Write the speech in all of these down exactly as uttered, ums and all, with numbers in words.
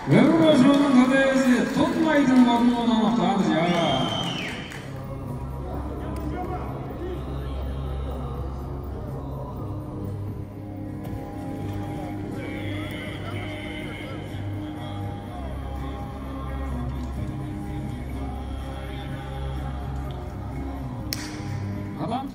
Өвүр кожууннуң төлээзи Тудун Айдың бодунуң онаан октаан-дыр, чаа. Адам.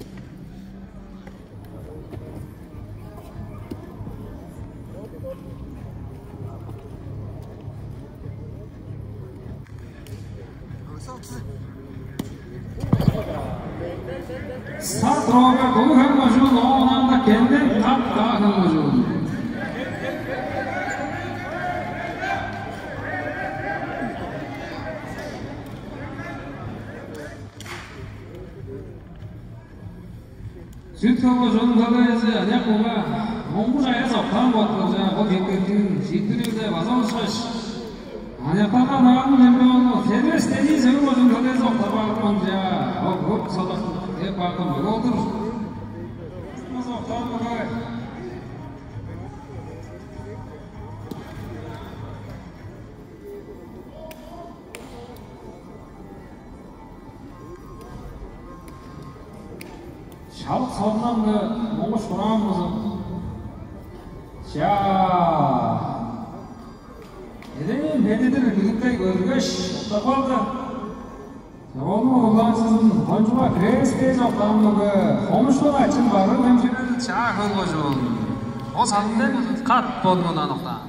Сат Роберт, Улуг-Хем кожуун, оон аңаа Кенден Кат, Каа-Хем кожуун. Сүт-Хөл кожууннуң төлээзи аныяк мөге Моңгуш Айгын октаан болуп турар, чаа, ол четкилдиң шиитпири-биле база ышкаш. Аныяктарга анагааны чемпиону Седирес Денис Өвүр кожууннуң төлээзи октап каапкан, чаа, ол көп салдак деп каапкан мөге ол-дур. База октаан мөге. Шалык солундан-на Моңгуш Кураан болза. Чаа. Элээн бедидир бигиттей көргеш, октап калды. Ону улаанчызын кончуга крест дээш октаан мөге, Хомушкун Ачын, Барыын-Хемчик. Чаа-Хөл кожуун. Ол санында Кат бодунуң онаан октаан.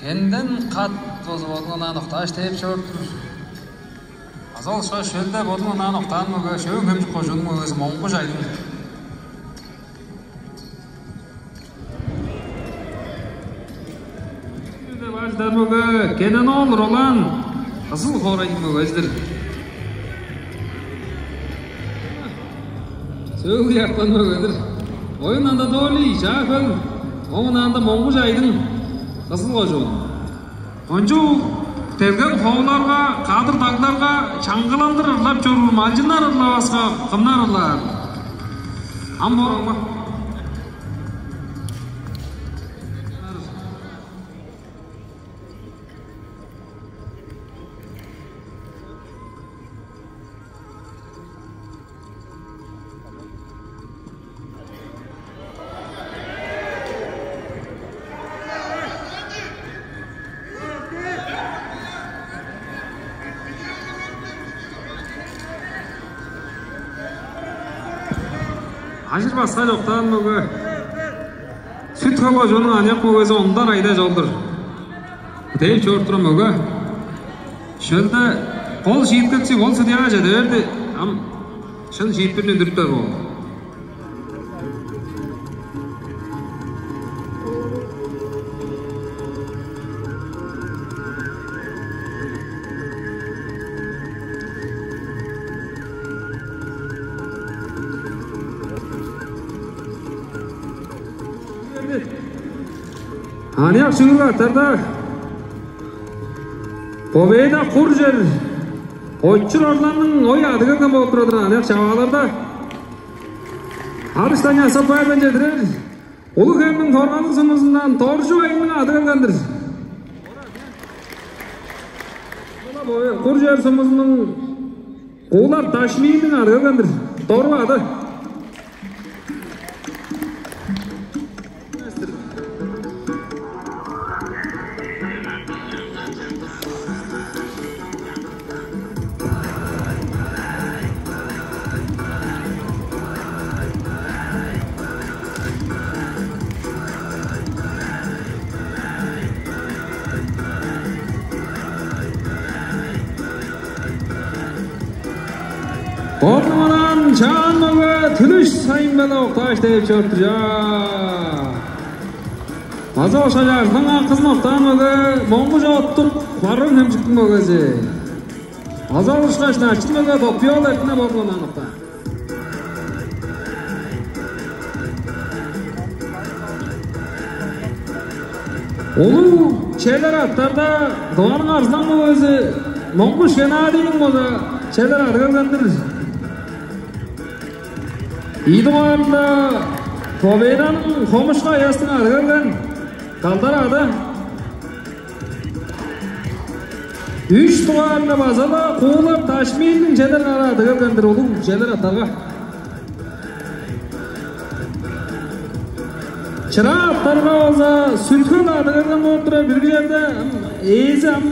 Кенден Кат болза бодунуң онаан октааш, тээп чоруп тур. База ол ышкаш шөлде бодунуң онаан октаан мөге Шөөн-Хемчик кожууннуң мөгези Моңгуш Айдың. Бажыдар мөге Кенен-оол Ролан, Кызыл хоорайның мөгези-дир. Сөөлгү чартыан мөге-дир. Оюн Анатолий, Чаа-Хөл, оон аңаа Моңгуш Айдың, Кызыл кожуун. Кончуг делгем ховуларга, кадыр дагларга чаңгыландыр ырлап чоруур малчыннар ырлаваска, кымнар ырлаар? Ам бо ажыр баска чоктаан мөге. Сүт-Хөл кожууннуң аныяк мөгези Ондар Айда чол-дур. Дээп чоруп турар мөге. Шөлде кол шииткекчи ол судьяга чеде берди. Ам шын шиитпирни үндүрүптер боор. Аныяк чүгүрүк аттарда победа кур чер, Очур Орланның ой ады келген болуп турар-дыр. Аныяк чавааларда Арыштан Ясапаевтан чедирер. Улуг-Хемниң Торгалыг сумузундан Доржу Айның ады келген-дир. Кур чер сумузунуң Куулар Дашмииниң ады келген-дир. Дору ады. Бодунуң онаан чаан мөге Түлүш Сайын-Белек октааш, дээп чорупту, чаа. База ошкаш, ажылдың акызын октаан мөге Моңгуш Оттук, Барыын-Хемчиктиң мөгези. База ошкаш, начын мөге Топпуй-оол Эртине бодунуң онаан октаан. Улуг челер аттарда Тываның арзылаң мөгези Моңгуш Геннадийниң база челер ады келген-дир. Ийи дугаарында Победаның хомушку аястың ады келген Калдар Ада. Үш дугаарында база-ла Куулар Дашмиилдиң чедер кара ады келген-дир, улуг чедер аттарга. Чыраа аттарга база Сүт-Хөл ады келген болуп турар. Бирги черде ээзи ам,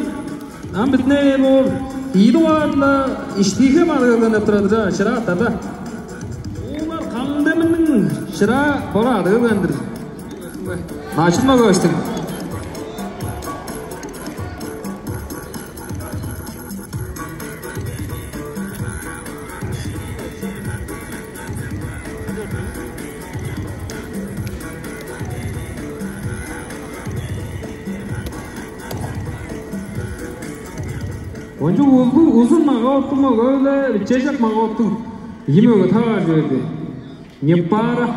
ам бүтүнү боор. Ийи дугаарында Иштии-Хем ады келген деп турар-дыр, чыраа аттарда. Олар Каң-Демирниң чыраа бора ады келген-дир. Начын Моговичтиң. Кончуг улуг, узун мага-боттуг мөге-биле бичежек мага-боттуг ийи мөге таваржы берди. Непара.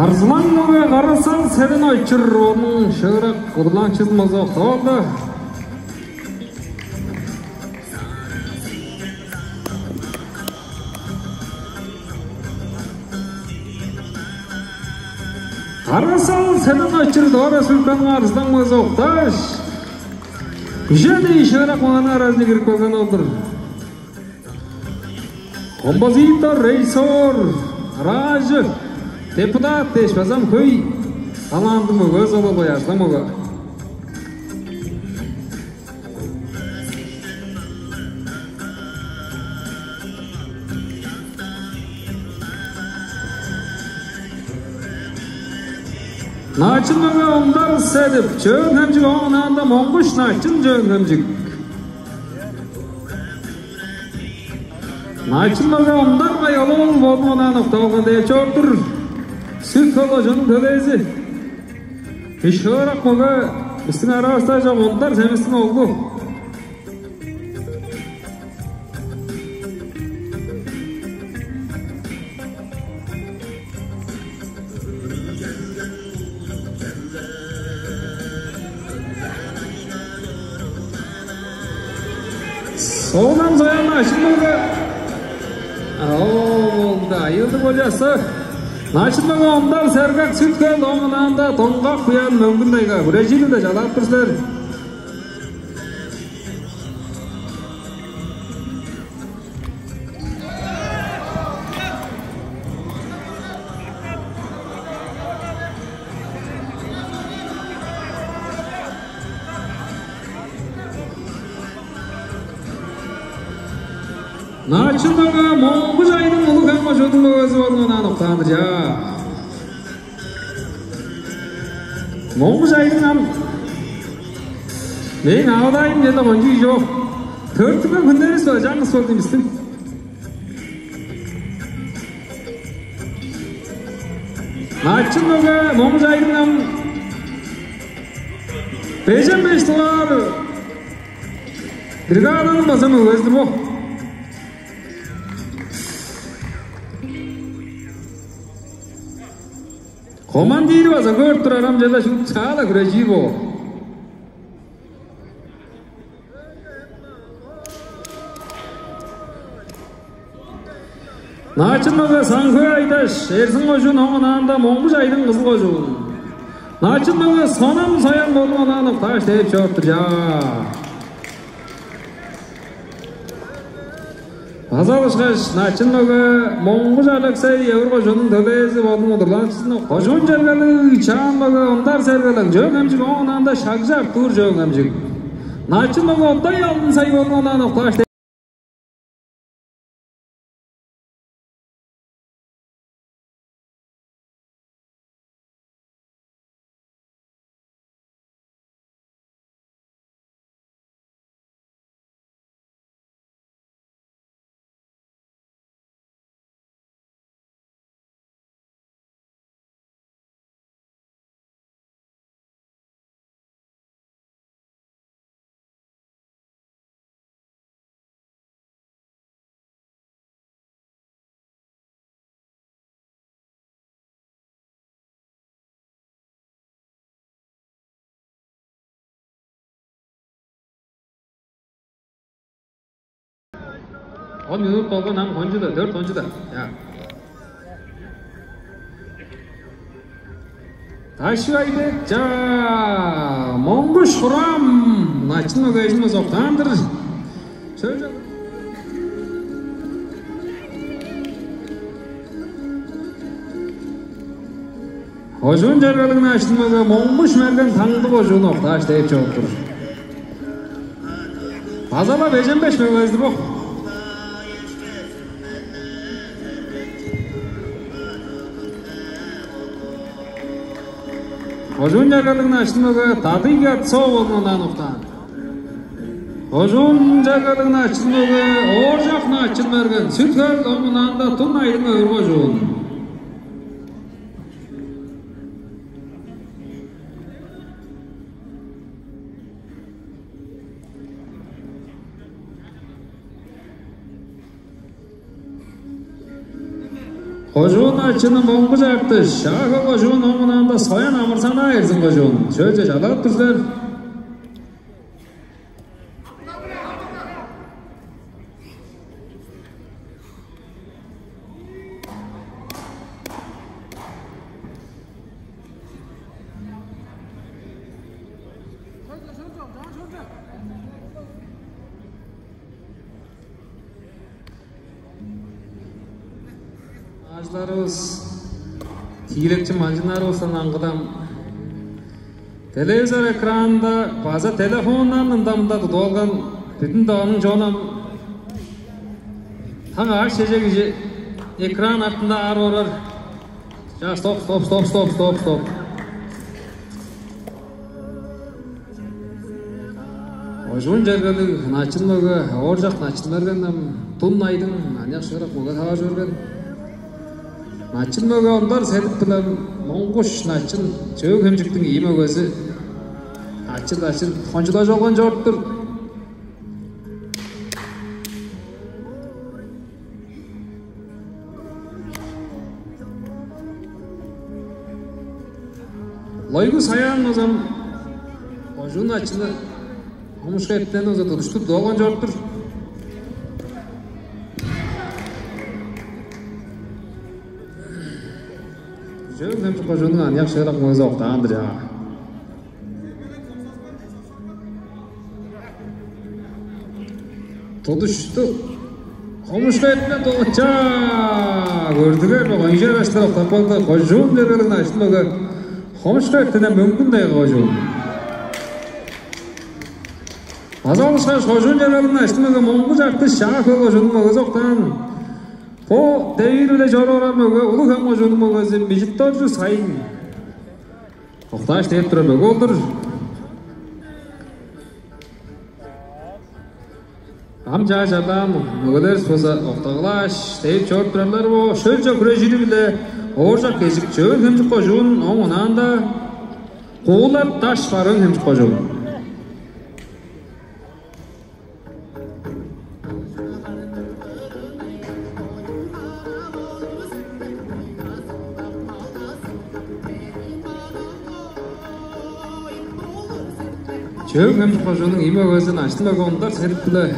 Арзылаң мөге Кара-Сал Седен-Очур, ооң шыырак удурланыкчызын база октап алды. Кара-Сал Седен-Очур, Тыва Республиканың Арзылаң мөгези октааш, үжен ийи шыырак маганың аразынче кирип келген ол-дур. Композитор, режиссер, ыраажы, депутат дээш база ам хөй талантылыг мөге, ызалыг Арзылаң мөге. Начын мөге Ондар Седип, Чөөн-Хемчик, ооң ынаанда Моңгуш Начын, Чөөн-Хемчик. Начын мөге Ондар Кайгал-оол бодунуң ынаан октап алган деп чоруп тур. Сүт-Хөл кожууннуң төлээзи. Шыырак мөге бистиң аравыста чок, Ондар Семистиң оглу. Солун Соян Начын мөге. Ол-даа айыылдыг болчазы. Начын мөге Ондар Сергек, Сүт-Хөл, ооң ынаанда Доңгак Буян, Мөңгүн-Тайга. Хүрежири-даа чалап тур силер. Начын мөге Моңгуш Айдың, Улуг-Хем кожууннуң мөгези, бодунуң ынаан октаан-дыр, чаа. Моңгуш Айдың ам мээң авалаайым черле кончуг чок. Төрүттүнген хүннеривис база чаңгыс болду бистиң. Начын мөге Моңгуш Айдың ам бежен беш дугаар бригаданың база мөгези-дир бо. Командири база көрүп турар, ам черле шуут чаа-ла хүрежир бо. Начын мөге Саңгы Айдаш, Эрзин кожуун, ооң ынаанда Моңгуш Айдың, Кызыл кожуун. Начын мөге Сонам Соян бодунуң ынаан октааш, дээп чоруп тур, чаа. База алышкаш, начын мөге Моңгуш Алексей, Өвүр кожууннуң төлээзи, бодунуң удурланыкчызын, кожуун чергелиг Чаан мөге Ондар Сергелең, Чөөн-Хемчик, ооң ынаанда Шагжы Артур, Чөөн-Хемчик. Начын мөге Оттай Алдын-Сай бодунуң ынаан октааш, Он минут болган, ам кончуг-даа, дөрт кончуг-даа. Чаа. Дашпай Бек, чаа, Монгуш Хурам, начын мөгейжин база октаан-дыр. Сөөлче кожуун чергелиг начын мөге Монгуш Мерген, Таңды кожуун, октааш дээп чоруп тур. База-ла бежен беш мөгези бо. Кожуун чергелиг начын мөге Тадый Гатсо болмаан октаан. Кожуун чергелиг начын мөге Ооржак Начын Мерген, Сүт-Хөл, оон мынанда Тун Айдың, Өвүр кожуун. Кожуун начыны Монгуш Артыш, Шаа-Хөл кожуун, оон мынанда Соян Амырсанаа, Эрзин кожуун. Сөөлче чалап тур силер. Ажыларывыс, тиилекчи малчыннарывыстан аңгыда ам телевизор экранында база телефоннарның ындамында тудуп алган бүдүн Тываның чону ам, та каш чеже кижи экран артында аар орар. Чаа, стоп, стоп, стоп, стоп, стоп, стоп. Кожуун чергелиг начын мөге Ооржак Начын Мерген ам Тун Айдың аныяк шыырак мөге таваржы берген. Начын мөге Ондар Седип-биле Монгуш Начын, Чөөн-Хемчиктиң ийи мөгези. Ачыр-дачыр кончугдажып алган чоруп тур. Лойгу Саян база ам кожуун начыны Хомушку Эртинеден база тудушту тудуп алган чоруп тур. Чөөн-Хемчик кожууннуң аныяк шыырак мөгези октаан-дыр, чаа. Тудушту Хомушку Эртинеден тудуп алган. Чаа, көрдүңер бе, кончуг чараш-тыр октап калды. Кожуун чергелиг начын мөге Хомушку Эртинеден, Мөңгүн-Тайга кожуун. База алышкаш, кожуун чергелиг начын мөге Монгуш Артыш, Шаа-Хөл кожууннуң мөгези октаан. Бо девиир-биле чоруп орар мөге Улуг-Хем кожууннуң мөгези Мижит-Доржу Сайын. Октааш дээп турар мөге ол-дур. Ам чаа чарлаан мөгелер база октагылааш дээп чоруп турарлар бо. Шөлче хүрежири-биле Ооржак Кежик, Чөөн-Хемчик кожуун, оон онаанда Куулар Даш, Барыын-Хемчик кожуун. Чөөн-Хемчик кожууннуң ийи мөгези начын мөге Ондар Седип-биле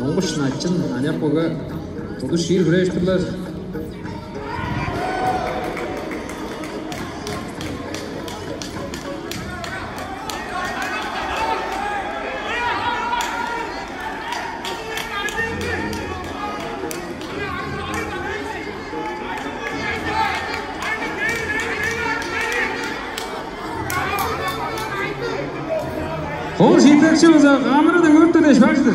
Монгуш Начын аныяк мөге тудуш чиир хүрежип турлар. Ол шиитпекчи база камерадан көрүптер дээш бар-дыр.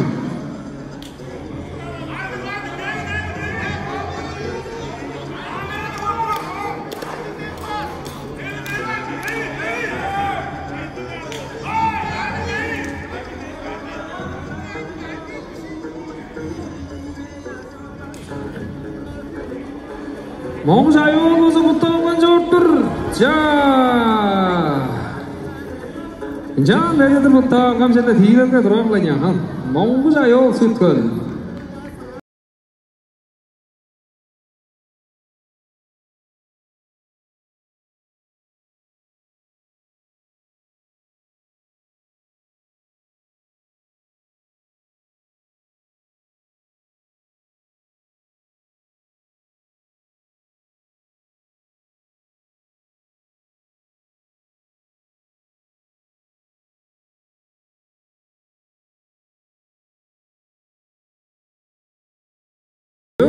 Моңгуш Ай-оол болза буттап алган чоруп тур. Чаа. Ынчан медедир буттап алган черде тиилелге турар-ла ыйнаан. Моңгуш Ай-оол, Сүт-Хөл.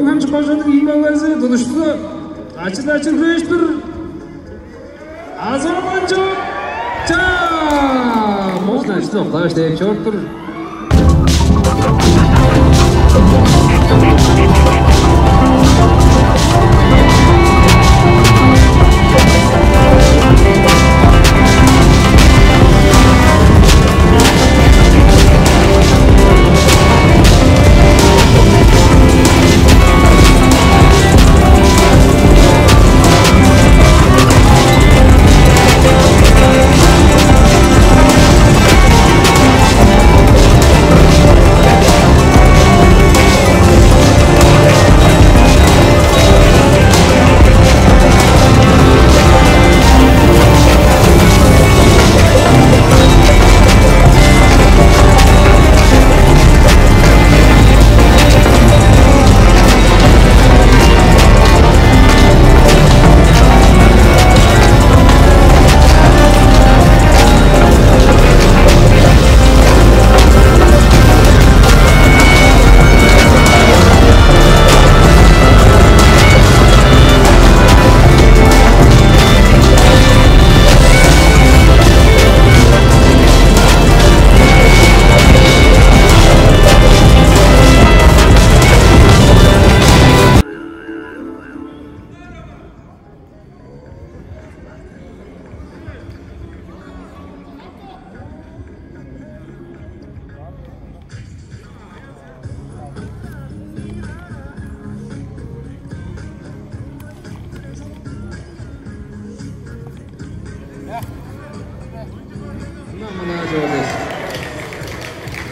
Хемчик кожууннуң ийи мөгези тудушту. Ачы-дачы хүреш-тир. Азамат Чоп. Чаа! Можно ачы октааш деп чоруп тур.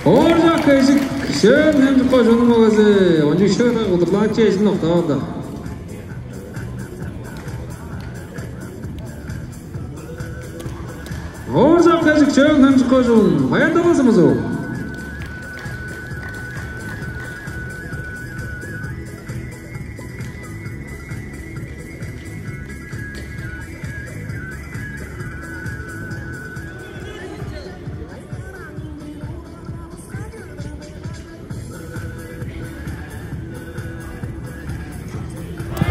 Ооржак Эжик, Чөөн-Хемчик кожууннуң мөгези, он үш шыырак удурланыкчы эжин октап алды. Ооржак Эжик, Чөөн-Хемчик кожуун, баяндавазымыз ол.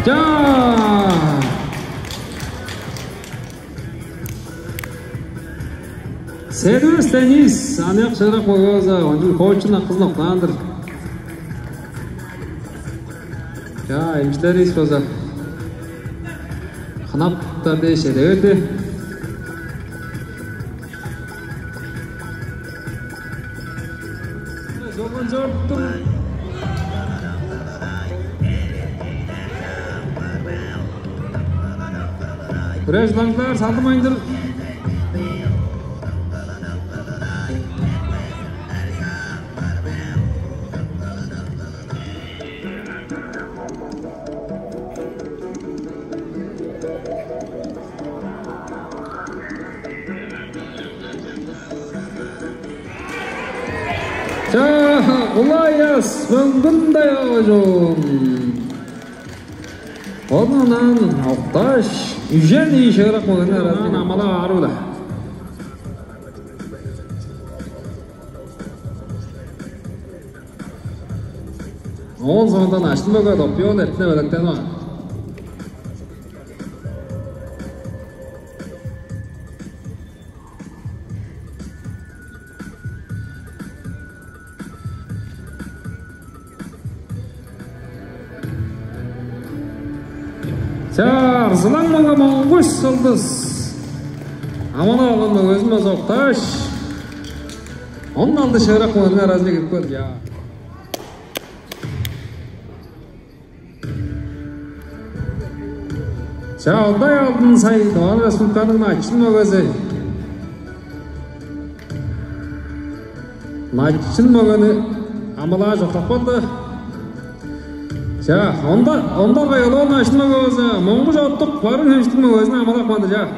Чаа! Седүвес Денис, аныяк шыырак болгаза, ончун хоочун акызын октаан-дыр. Чаа, эмчилеривис болза хынап тудар дээш эде берди. Чогун чоруп тур. Хүреш ылаңгылаар салдымайн-дыр. Чаа, улай-ас, мөңгүн-даяа кожуун. Ону ынаар октааш, үжен ийи шыырак мөгениң аразынга амалап аарып-ла. Оон соонда Начын мөге Доппион эртине белеткенип алган. Чаа, Арзылаң мөге Монгуш Сылдыс. Амалап алган мөгезин база октааш, он алды шыырак мөгениң аразынче кирип келди, чаа. Чаа, Алдай Алдын-Сай, Тыва Республиканың Начын мөгези. Начын мөгени амалааш октап калды. Чаа, онда, онда кайгылыын Начын мөге болза, Моңгуш Оттук, Барыын-Хемчиктиң мөгезин амалап каан-дыр, чаа.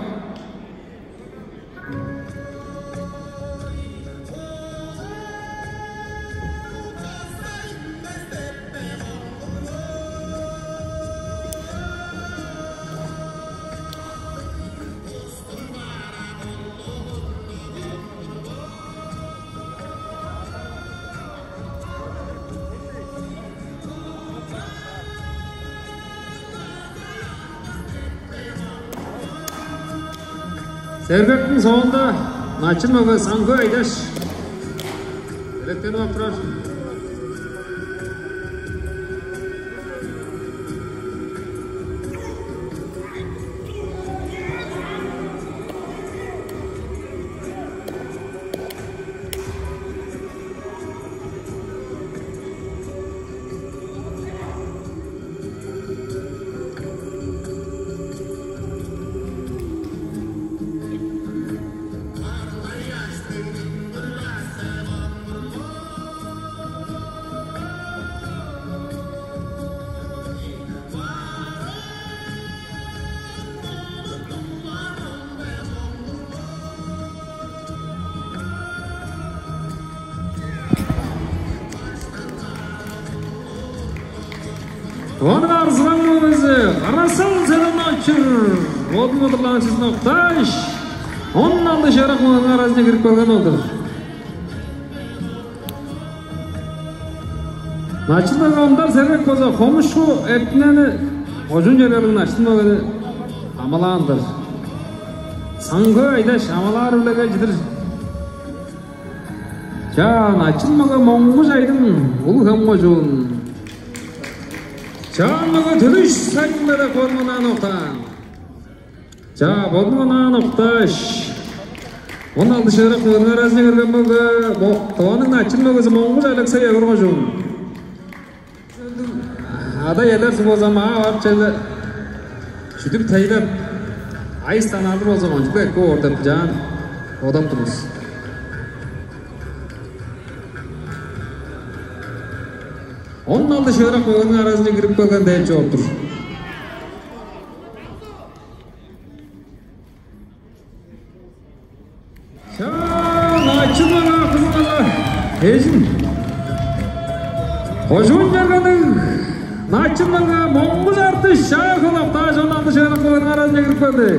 Сергектиң соонда начын мөге Саңгы Айдаш белеткенип ап турар. Оон арзылаң мөгези Карасал Седен-Очур бодунуң удурланыкчызын октааш, он алды шыырак мөгениң аразынче кирип келген ол-дур. Начын мөге Ондар Сергек болза, Хомушку Эртинени, кожуун чергелиг начын мөгени амалаан-дыр. Саңгы Айдаш амалаары-биле кел чыдыр. Чаа, начын мөге Моңгуш Айдың, Улуг-Хем кожуун. Чаан мөге Түлүш Сайын-Белек бодунуң онаан октаан. Чаа, бодунуң онаан октааш, он алды шыырак мөгениң аразынче кирген мөге, Тываның начын мөгези Моңгуш Алексей, Өвүр кожуун. Ада-иелер суг болза, маа барып черле чүдүп-тейлеп, айыстан алыр болза, кончуг эки боор деп чаан бодап тур бис. Он алды шыырак мөгениң аразынче кирип келген деп чоруп тур. Чаа, начын мөге акызын-даа эжин. Кожуун чергелиг начын мөге Моңгуш Артыш, чаа, хылап, дааш он алды шыырак мөгениң аразынче кирип келди.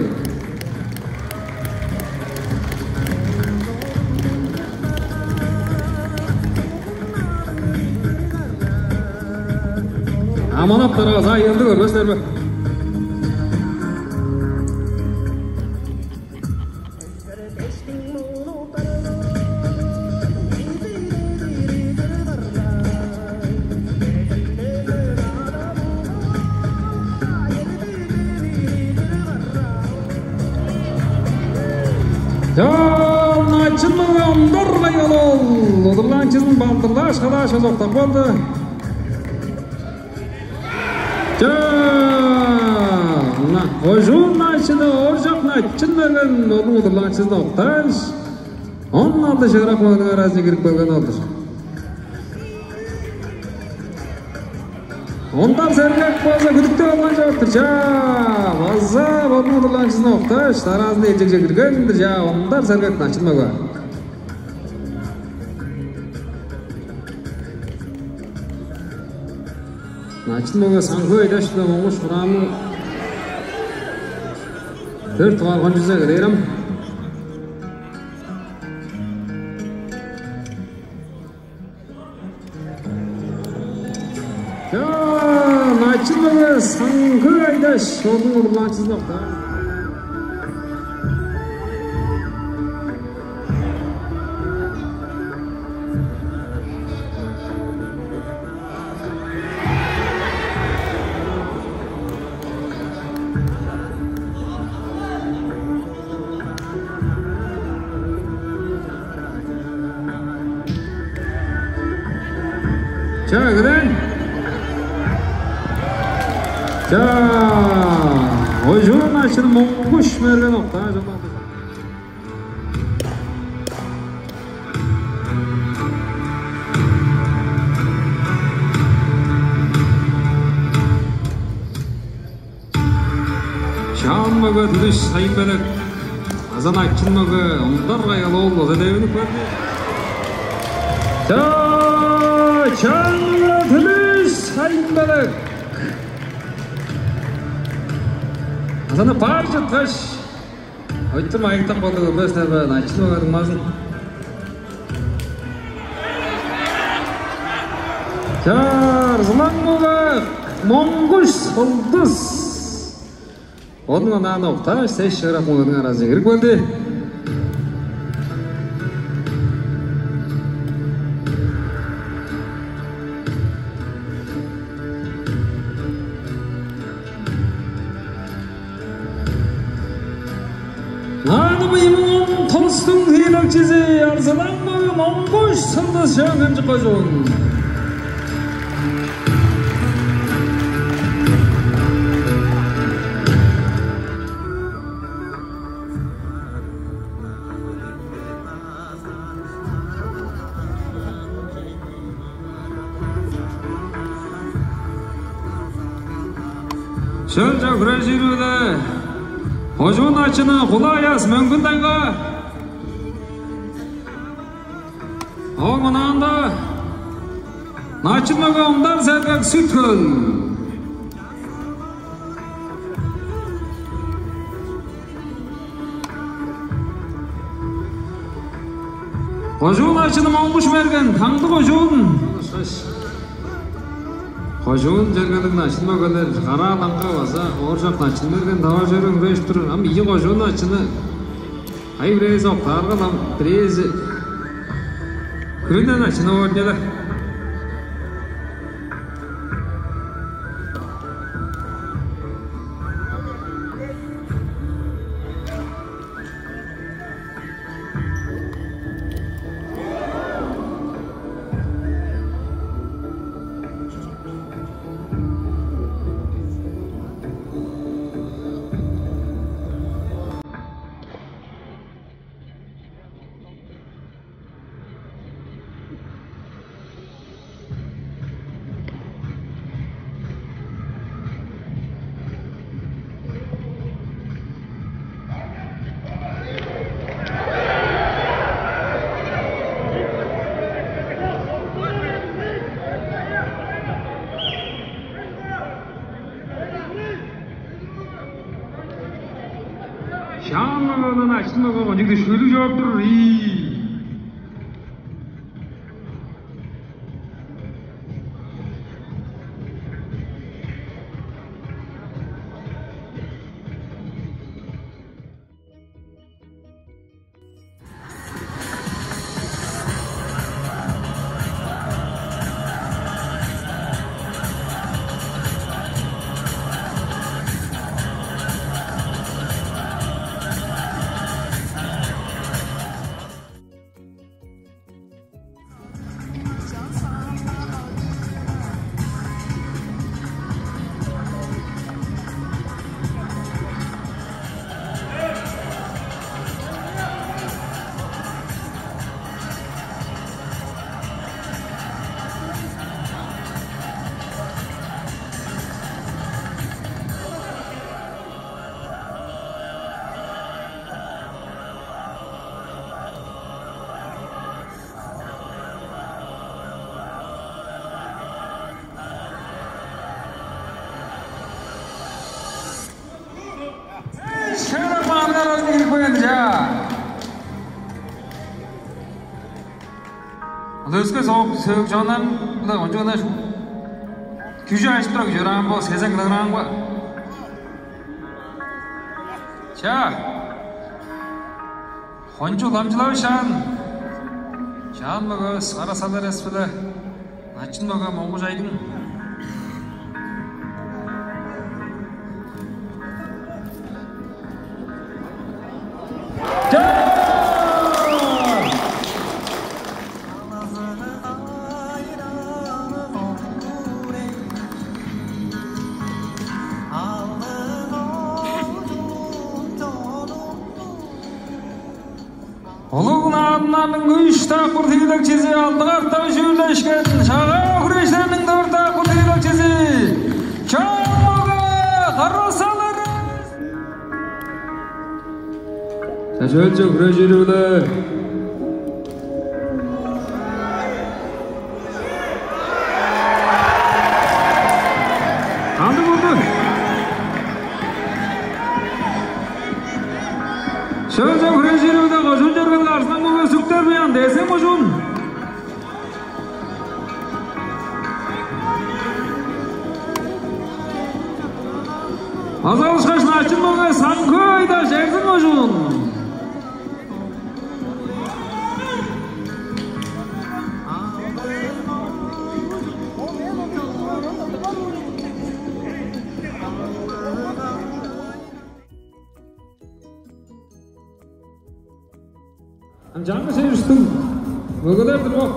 Аманап-даа база айыылды көрбес силер бе? Чаа, начын мөге Ондар Каял-оол удурланыкчызын балдырлааш, кылааш, октап калды. Чаа, кожуун начыны Ооржак Начын-Мерген бодунуң удурланыкчызын октааш, он алды шыырак мөгениң аразынче кирип келген ол-дур. Ондар Сергек болза күдүктү алган чок-тур. Чаа, база бодунуң удурланыкчызын октааш, дараазында ээлчегже кирген-дир. Чаа, Ондар Сергек, начын мөге. Начын мөге Саңгы Айдаш-биле Моңгуш Кураанның дөрт дугаар кончузу эгелээр ам. Чаа, начын мөге Саңгы Айдаш бодунуң удурланыкчызын октаан. Чаа, эгелээн. Чаа, кожуун начыны Моңгуш Мерген октааш, чондан Чаан мөге Түлүш Сайын-Белек азы начын мөге Ондар Каял-оол база девинип келди. Чаа, чаан мөге Түлүш Сайын-Белек азаны бар чыткаш, ойтур майыктап калды, көрбес силер бе, начын мөге дуңмазын. Чаа, арзылаң мөге Моңгуш Сылдыс. Бодун онаан октааш, сес шыырак мөгениң аразынче кирип келди. Наадым ыймылын тостуң хийлакчызы арзылаңмы Монгуш Сылдыс чөөн кынчыккажуун. Шөлче хүрежири-биле кожуун начыны Кула Аяс Мөңгүн-Тайга. Ооң онаанда начын мөге Ондар Сергек, Сүт-Хөл. Кожуун начыны Монгуш Мерген, Таңды кожуун. Кожуун чергелиг начын мөгелер Караалаңга база Ооржак Начын-Мерген таваржы өрү үнгеш тур. Ам ийи кожуун начыны, ай, бирээзи октаарга, ам бирээзи хүрүнен начын ойнайлар. Шаан мөгенин ачын мөге кончуг дүшкүлүг чоруп тур. Ий. Шыырак маңнар оюн кирип каан, чаа. Ында өске соок сөөлүг чоннарның-биле кончуг ынаш күжү ажып турар кижи чораан бо, сезен килограммга. Чаа. Кончуг уламчылавыс чаан. Чаан мөгевис Кара-Сал Эрес-биле начын мөге Монгуш Айдың. Улуг Наадымнарның үш дакпыр тиилекчизи, алды катап чүүлдешкен Шагаа хүрештериниң дөрт дакпыр тиилекчизи, чоон мөге Кара-Сал Эрес. Чаа, шөлче хүрежири-биле. Кандыг болду? Шөлче хүрежири-биле кожуун чергелиг арзылаң мөге Сүктер Буян, Тес-Хем кожуун. База ышкаш начын мөге Саң-Хөө Айдаш, Эрзин кожуун. Ынчангаш эвистиң мөгелер-дир бо.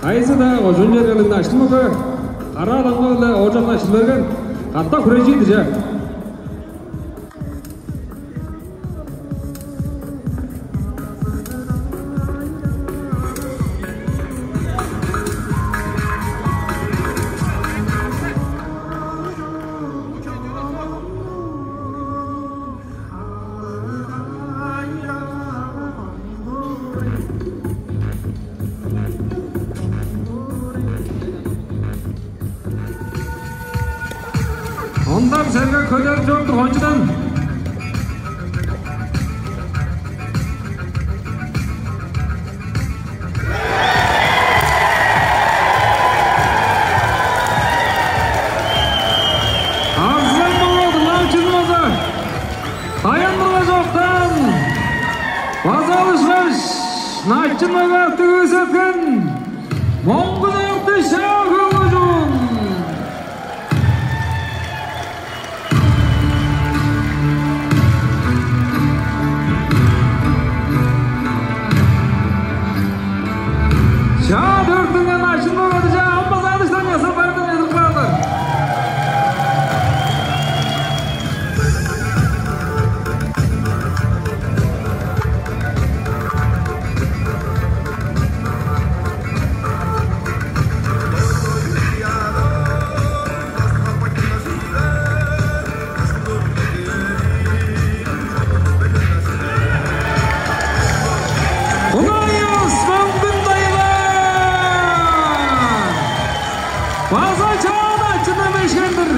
Кайызы-даа кожуун чергелиг начын мөге караа даңгы-биле ооржак начын берген катап хүрежир-дир че. Ондар сергек көдерип чоруп тур кончудан. Арзан болду, Лавчын база. Даян тургаш октаан. База алышкаш, начын мөге аттыг күүсеткен. Моңгу Чартыш, Шаа-Хөл кожуун. Чаа төрүттүнген начын мөге-дир, чаа, ам база адыштан чазап, байырдан чедирип каалыңар. Кулай-Аяс, Мөңгүн-Тайга! База чаа начынны бешкен-дир.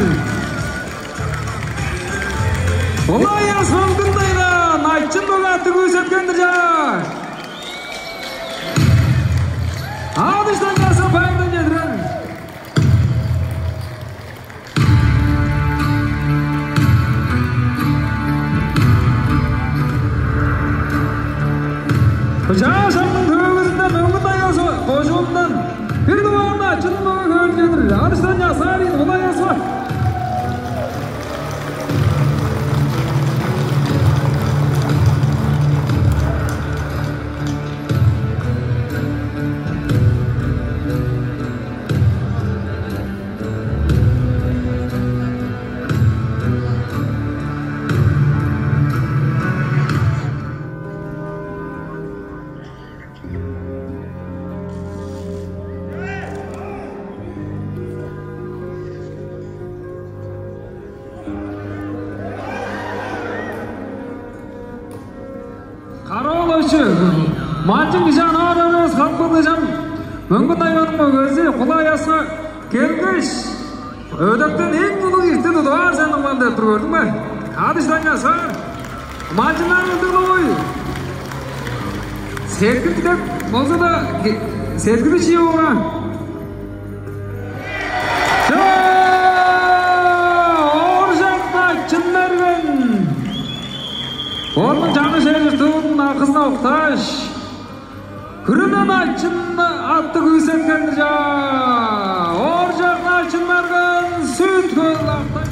Кулай-Аяс, Мөңгүн-Тайга, начын мөге аттыг күүсеткен-дир, чаа. Адыштан чазап, байырдан чедирер. Быжаа шагның төөгүзүнде Мөңгүн-Тайга кожуундан бир дугаар начын мөге көөрү чедир. Адыштан чазаар ийин, Кулай-Аяс. Караолович, манчың кижи анаар эвес, халык быдыжан Мөңгүн-Тайганың мөгези Кулай-Аяска келгеш, өдектен эң улуг ирти тудуп аар сен, ыңман, деп тур, көрдүң бе? Адыштан чазаар. Манчыннар ындыглавой. Сеткил деп болза-даа, сеткили чип ора. Чаа! Ооржак Начын-Мерген! Бодунуң чаңгыс чер-чуртунуң акызын октааш, күрүне начын аттыг күүсеткен-дир, чаа! Ооржак Начын-Мерген, Сүт-Хөл, Актай.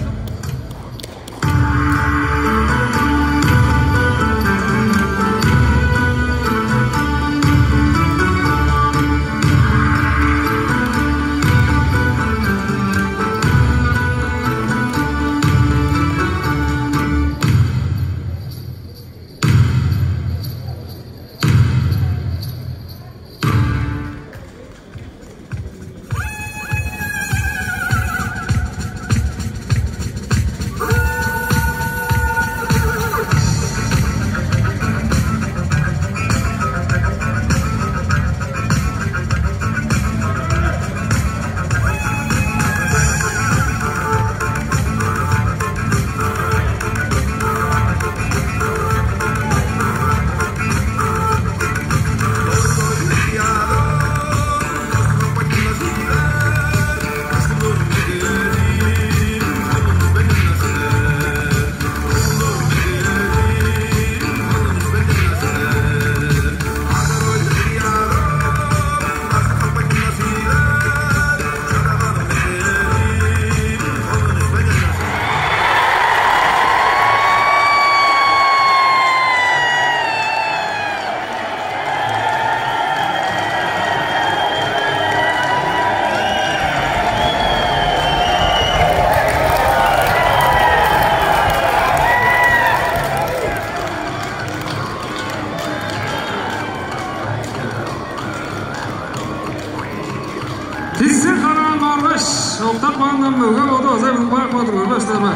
Мөге боду база бүгүн бак бодур, көрбестер бе?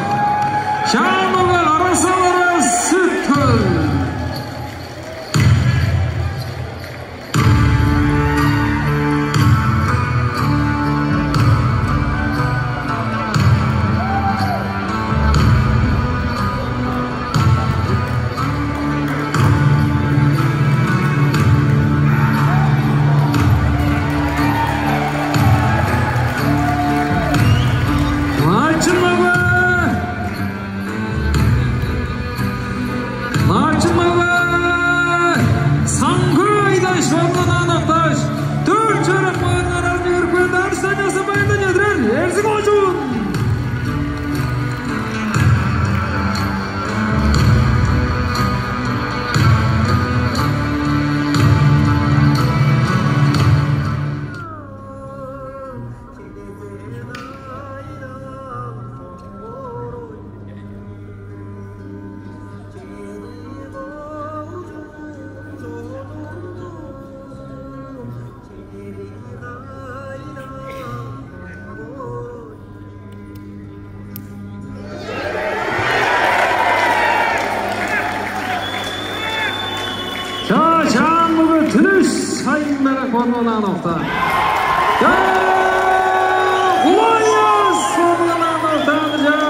Чаан мөге, кара салыры Сүт-Хөл. Начын мөге! Начын мөге! Саңгы Айдаш болгандан октааш, дөрт чарак мөге аразынче кирип кээрде, арстанчазын байындан чедирер Эрзин кожуун! Чаа, чаан мөге Түлүш Сайын-Белек болгандан октаан. Чаа, Улан-Аяс болгандан октаан, чаа.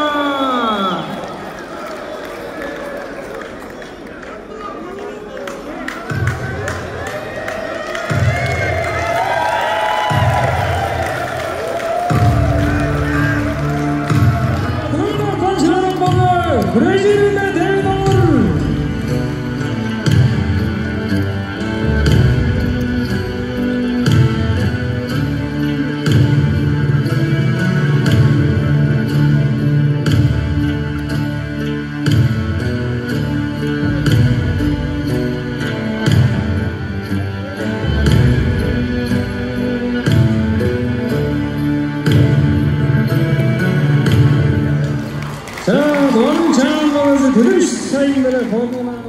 Кырган-Хем шыырак мөге, хүрежирине девин олур. Чаа, Тываның чаан мөгези Түлүш Сайын-Белек болгандан.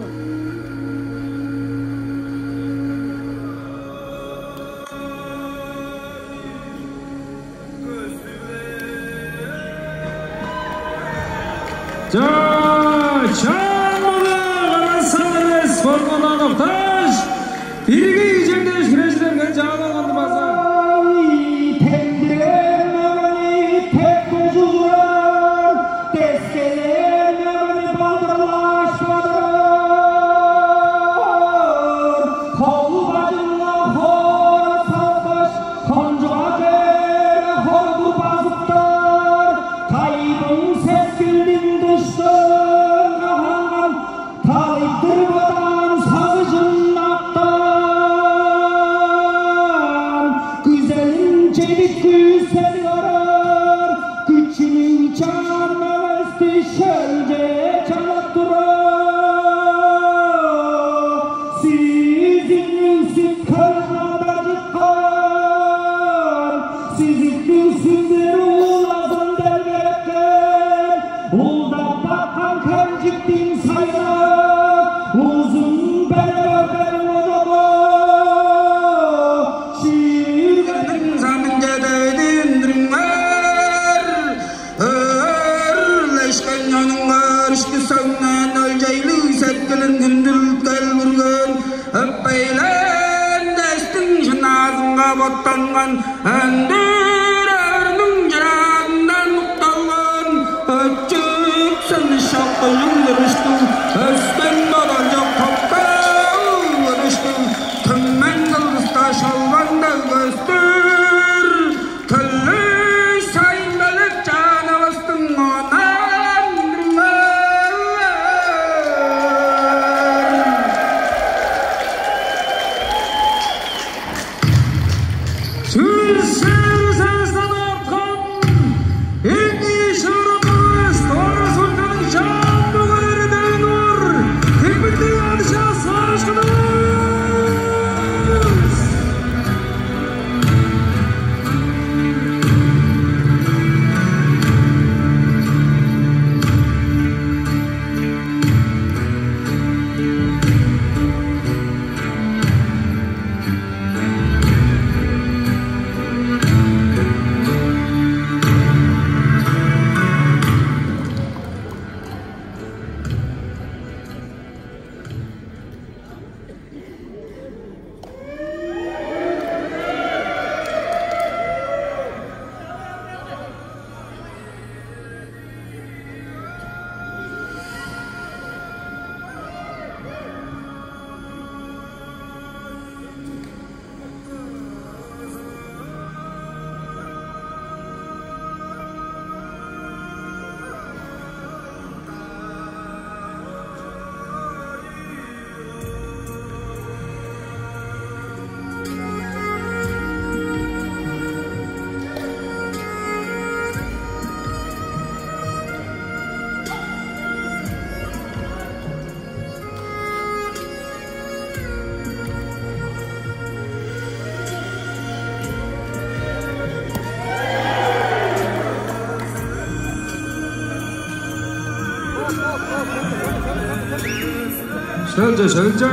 Чаа, чаан мөге, кара салыры Эс болгандан октааш, бирги кижиңдеш хүрежидерге чаалалганды база. Тендирер мөгени тепкеш ужурар, дескелээр мөгени балдырлааш бадырар, холу-бажынга хоора салгаш, кончуга дээрге хоргу базыптар, тайбың сескилдиң дыштынга ханган, талыйтыр бодаан сагыжын аптаан, күзелин чедип күүседип орар, күчүнүң чаан мөгези шөлче чалап турар. Сүзүктүң сүт-хөлүн адажыткан, сүзүктүң сүндүр уулазын делгеткен, улдап баткан Хемчиктиң сайы, узун белек өрген ожалы, шүүгениң самынче девидиндириңер. Өрлешкен чонуңар, ишти сөңнээн өлчейлиг сеткилин хүндүлүткел бүрген, өпейлээн дестиң шынаазынга боттанган, өндүр эвирниң чыраазындан укталган, өчүк сыныш чок кыжыг чырыштыг, өскен бодал чок токтал кырыштыг, түмен кылдыста шолбан дөгестир. Түлүш Сайын-Белек чаанывыстың онаандырыңар. Чүс чээрби сестен арткан эң ийи шыырак мөгевис Тыва Республиканың чаан мөгелери девин олур, Тигмиттиң Адыжаа Саашкынывыс! Шөлче, шөлче.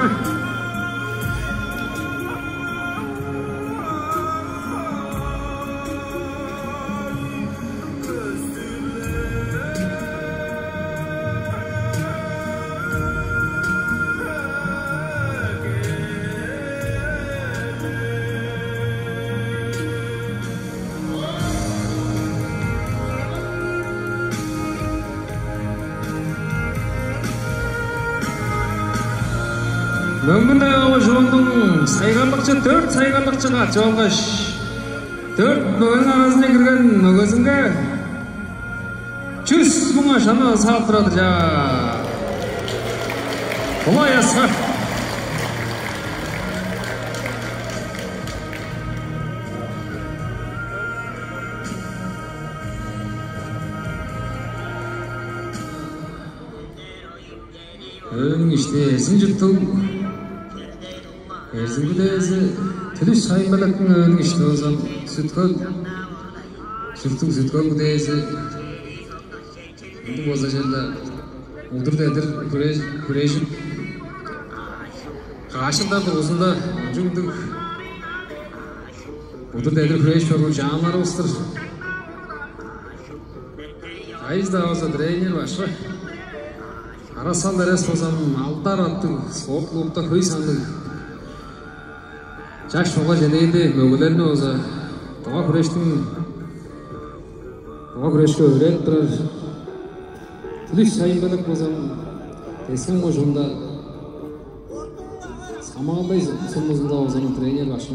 Мөңгүн-Тайга кожууннуң сайгарлыкчы, дөрт сайгарлыкчыга чыылгаш, дөрт мөгениң аразынче кирген мөгезинге чүс муң ашаны салып турар-дыр, чаа. Кулай аска. Өөнүң ишти Эрзин чурттуг, Эрзин күдээзи Түлүш Сайын-Белектиң өөнүң ишти болза Сүт-Хөл чурттуг, Сүт-Хөл күдээзи. Ындыг болза черле удур-дедир хүреш-, хүрежип, каш чылдар дургузунда кончуг ындыг удур-дедир хүрежип чоруур чааннарывыс-тыр. Кайызы-даа болза тренер башкы Карасал Эрес болза алдар аттыг спорт клубта хөй санныг чаш чогла чедээнде мөгелерни болза тыва хүрештиң, тыва хүрешке өөредип турар. Түлүш Сайын-Белек болза Тес-Хем кожуунда Самагалдай сумузунда болза тренер башкы